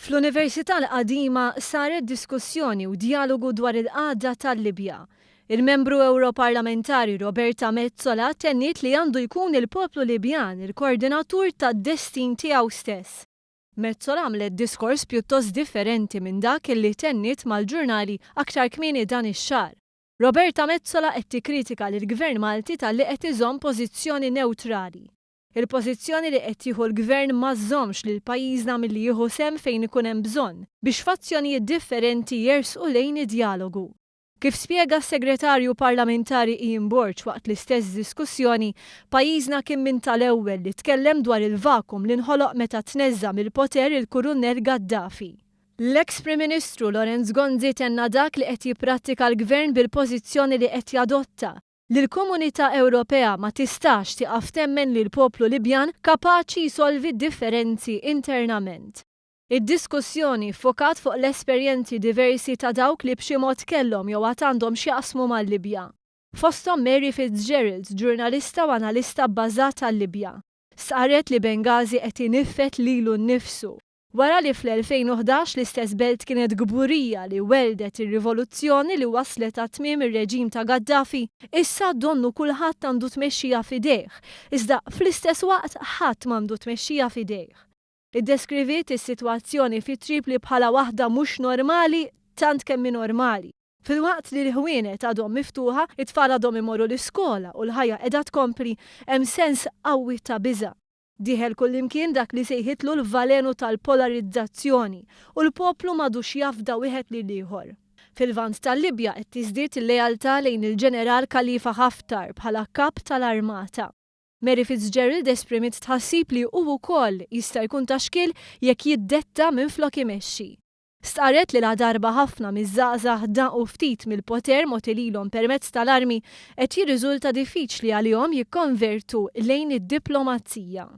Fl-Università l-Qadima saret diskussjoni u djalogu dwar il-qagħda tal-Libja. Il-Membru Ewroparlamentari Roberta Metsola tenniet li għandu jkun il-poplu Libjan il-koordinatur tad-destin tiegħu stess. Metsola għamlet diskors pjuttost differenti minn dak li tenniet mal-ġurnali aktar kmieni dan ix-xahar. Roberta Metsola qed tikkritika lill-Gvern Malti talli qed iżomm pożizzjoni newtrali. Il-pożizzjoni li qed jieħu l-Gvern ma żżommx lil pajjiżna milli jieħu sehem fejn ikun hemm bżonn biex fazzjonijiet differenti jersqu lejn id-djalogu. Kif spjega s-Segretarju Parlamentari Ian Borg waqt l-istess diskussjoni, pajjiżna kien minn tal-ewwel li tkellem dwar il-vakum li nħoloq meta tneżża' mill-poter il-Kurunnell Gaddafi. L-eks Prim Ministru Lawrence Gonzi tenna dak li qed jipprattika l-Gvern bil-pożizzjoni li qed jadotta, li l-Komunità Ewropea ma tistax tieqaf temmen li l-poplu Libjan kapaċi jsolvi d-differenzi internament. Id-diskussjoni ffokat fuq l-esperjenzi diversi ta' dawk li b'xi mod kellhom jew għad għandhom x'jaqsmu mal-Libja. Fosthom Mary Fitzgerald, ġurnalista u analista bbażata l-Libja. Stqarret li Benghazi qed iniffed lilu nnifsu. Wara li fl-2011 l-istess belt kienet kburija li welldet ir-rivoluzzjoni li wasslet għat-tmiem ir-reġim ta' Gaddafi, issa donnu kulħadd għandu tmexxija f'idejh, iżda fl-istess waqt ħadd m'għandu tmexxija f'idejh. Iddeskriviet is-sitwazzjoni fi Tripli bħala waħda mhux normali tant kemm hi normali. Filwaqt li l-ħwienet għadhom miftuħa, it-tfal għadhom imorru l-iskola u l-ħajja qiegħda tkompli, hemm sens qawwi ta' biża'. Dieħel kullimkien dak li sejħitlu l-valenu tal-polarizzazzjoni u l-poplu m'għadux jafda wieħed lill-ieħor. Fil-Lvant tal-Libja qed tiżdied il-lealtà lejn il-Ġeneral Khalifa Haftar bħala kap tal-armata. Mary Fitzgerald esprimiet tħassib li hu wkoll jista' jkun ta' xkiel jekk jiddetta minflok imexxi. Stqarret li ladarba ħafna miż-żgħażagħ daqu ftit mill-poter mogħti lilhom permezz tal-armi, qed jirriżulta diffiċli għalihom jikkonvertu lejn id-diplomazija.